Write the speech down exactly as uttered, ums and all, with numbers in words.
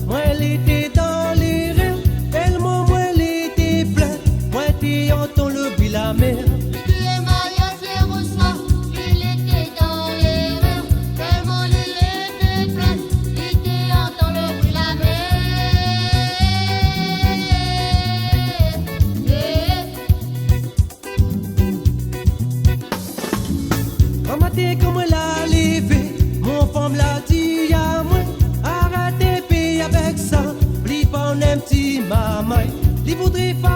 Moin lété dan lérèr, tèlman moin lété plin, moin té antann lo bri la mèr. Li té mayaz lé rosoi, li lété dan lérèr, tèlman li lété plin, li té antann lo bri la mèr. Gran matin kan moin la lévé, mon fanm la di amoin, arèt pé avèk sa, li pa in ti marmay, li voudré fé